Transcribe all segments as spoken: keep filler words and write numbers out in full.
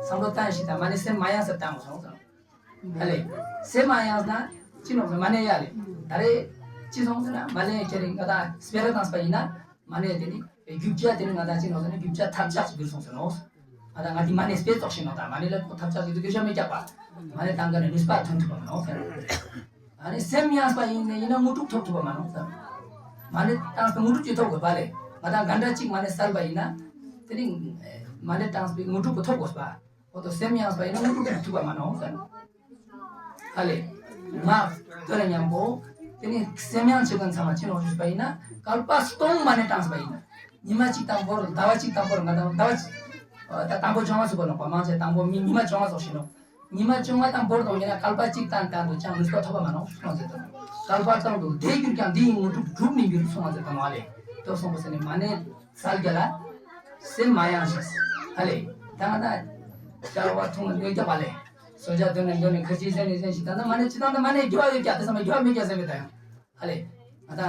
བསམ་བློ་བཏང་ཞིག་དང་མ་ནི་སེམས་མ་ཡེངས་ས་བཏང་དགོས་སོང་ཟེར། ཨ་ལེ། སེམས་མ་ཡེངས་ན་ཅི་ནོག་ཟེར་མ་ནི་ཡ་ལེ། ད་རེས་ཅི་སོང་ཟེར་ན་མ་ནི་ཁྱེད་རིག་ང་དང་སྤེ་ར་བཏང་ས་པ་ཡིན་ན་མ་ནི་དེ་ནི་རྒྱུ་ཆ་དེ་ནི་ང་དང་ཅི་ནོག་ཟེར་ན་རྒྱུ་ཆ་ཐབས་ཆག་ཅིག་གིར་སོང་ཟེར་ནོག། ང་དང་ང་དེ་མ་ནི་སྤེ་ཙོགས་ཤིག་ནོག་ད་མ་ནི་ལ་ཁོ་ཐབས་ཆག་ཅིག་དུ་རྒྱུ་ཆ་མི་རྒྱག་པ། མ་ནི་བཏང་ག་ནི་ནུས་པ་ཐོན་ཐུབ་པ་མ་ནོག་ཟེར། ཨ་ནི་སེམས་ཡེངས་པ་ཡིན་ན་ཡིན་ན་དངོས་གྲུབ་ཐོབ་ཐུབ་པ་མ་ནོག་ཟེར། མ་ནི་བཏང་སྟེ་དངོས་གྲུབ་ཅིག་ཐོབ་དགོས་པ་ལེ། ང་དང་ག་འདྲ་ཅིག་མ་ནི་སལ་བ་ཡིན་ན། དེ་ནི་མ་ནི་བཏང་སྟེ་དངོས་གྲུབ་ཐོབ་དགོས་པ། འོ་དོ་སེམས་ཡེངས་པ་ཡིན་ན་དངོས་གྲུབ་ཐོབ་པ་མ་ནོག་ཟེར། ཨ་ལེ། ང་དོ་ར་མཉམ་པོ། དེ་ནི་སེམས་ཡེངས་ཅིག་གི་མཚམས་མ་ཅི་ནོག་ཞུས་པ་ཡིན་ན། བསྐལ་པ་སྟོང་མ་ནི་བཏང་སྟེ་པ་ཡིན་ན། ཉི་མ་གཅིག་དང་པོར་ཟླ་བ་གཅིག་དང་པོར་ང་དང་ཟླ་བ་གཅིག་ཨ་ད་དང་པོ་བཅོ་ལྔ་ཚུགས་པ་ནོག་པ་མང་ཆེ་དང་པོ་མི་ཉི་མ་བཅོ་ལྔ་ཚུགས་ཤིག་ནོག། ཉི་མ་བཅོ་ལྔ་དང་པོར་དང་ཡིན་ན་བསྐལ་པ་གཅིག་བཏང་བཏང་དུ་ཅང་ནུས་པ་ཐོབ་པ་མ་ནོག་གསུངས་ཟེར་དང་། བསྐལ་པ་ཙམ་དུ་དེ་གྱུར་ཀྱང་དེ་ཡི་དངོས་གྲུབ་གྲུབ་མི་འགྱུར་གསུངས་ཟེར་དང་ཨ་ལེ། དོ་གསུངས་པ་ཟེར་ནི་མ་ནི་སལ་རྒྱ་ལ་སེམས་མ་ཡེངས་ཤིག་ཨ་ལེ། ད་ང་ད་བྱ་བ་ཐུང་ངུ་རྒྱབ་པ་ལེ། གསོལ་ཇ་འདོན་ནི་འདོན་ནི་ཁར་ཇི་ཟེར་ནི་ཟེར་ཞིག་ད་ན་མ་ནི་ཅི་ད་ན་མ་ནི་རྒྱུ་བ་ཡོད་ཀྱང་དེ་ཚང་མ་རྒྱུ་བ་མེད་ཀྱང་ཟེར་མི་ད་ཡང་ཨ་ལེ། ང་ད་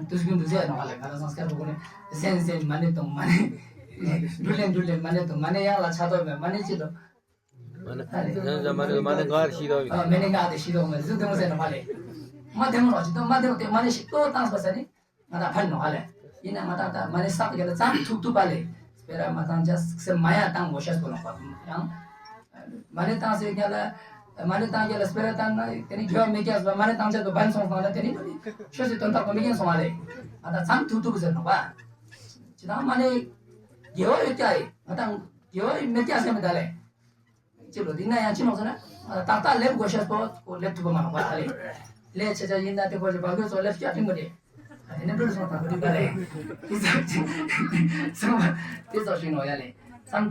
དུས་རྒྱུན་དུ་ཟེར་ནོག་ཨ་ལེ། ང་ད་སངས་སྐྱ་རུ་གོ་ནི་ཟེར་ཟེར་མ་ནི་དང་མ་ནི་འགྲུལ་ལེན་འགྲུལ་ལེན་མ་ནི་དང་མ་ནི་ཡང་ལ་ཆ་དོ་མེད་མ་ནི་ཅི་དོ། མ་ནི་ཨ་ལེ། ཡང་ཟ་མ་ནི་མ་ནི་ག་ར་ཤི་དོ། ཨ་མ་ནི་ག་དེ་ཤི་དོ་མེད་ཟུ་དེ་མོ་ཟེར་ནོག་ཨ་ལེ། མ་དེ་མོ་ལོ་ཅི་དོ་མ་དེ་མོ་དེ་མ་ནི་ཤི་དོ་བཏང་སོ་ཟེར་ནི། ང་ད་ཕན་ནོག་ཨ་ལེ། ཡིན་ན་ང་ད་ད་མ་ནི་བསགས་རྒྱ་ལ་ཙམ་ཐུབ་ཐུབ་པ་ལེ། སྤེ་ར་མ་བཏང་ཅ་སེམས་མ་ཡེངས་བཏང་དགོས་ཤེས་པོ་ནོག་པ། ཡང་མ་ནི་བཏང་ཟེར་རྒྱ་ལ་མ་ནི་བཏང་རྒྱ་ལ་སྤེ་ར་བཏང་ན་དེ་ནི་དགེ་བ་མེད་ཀྱག་ཟེར་བ་མ་ནི་བཏང་ཅ་དོ་བན་སོང་སོང་ལ་དེ་ནི་ཆོས་སི་དོན་དག་པོ་མེད་ཀྱག་སོང་ཨ་ལེ། ང་ད་ཙམ་ཐུབ་ཐུབ་ཟེར་ནོག་པ། ཅི་ད་མ་ནི་དགེ་བ་ཡོད་ཀྱག་ཡེ་ང་ད་དགེ་བ་མེད་ཀྱག་ཟེར་མི་ད་ལེ། ཅི་ལོ་འདི་ན་ཡང་ཅི་ནོག་ཟེར་ན། ཏག་ཏག་ལེབ་དགོས་ཤེས་པོ་ཁོ་ལེབ་ཐུབ་པ་མ་ནོག་པ་ཨ་ལེ། ལེ་ཆེ་ཆ་ཡིན་ན་དེ་ཁོ་ཞིག་བག་ཡོད་ཚོ་ལེབ་སྐྱ་ཏིང་མོ་དེ། ཨ་དེ་ནི་འགྲུལ་སོང་ཐང་གི་རིག་པ་ལེ། དེ་ཚོ་ཞིག་ནོག་ཡ་ལེ། ཙམ་ཐུབ།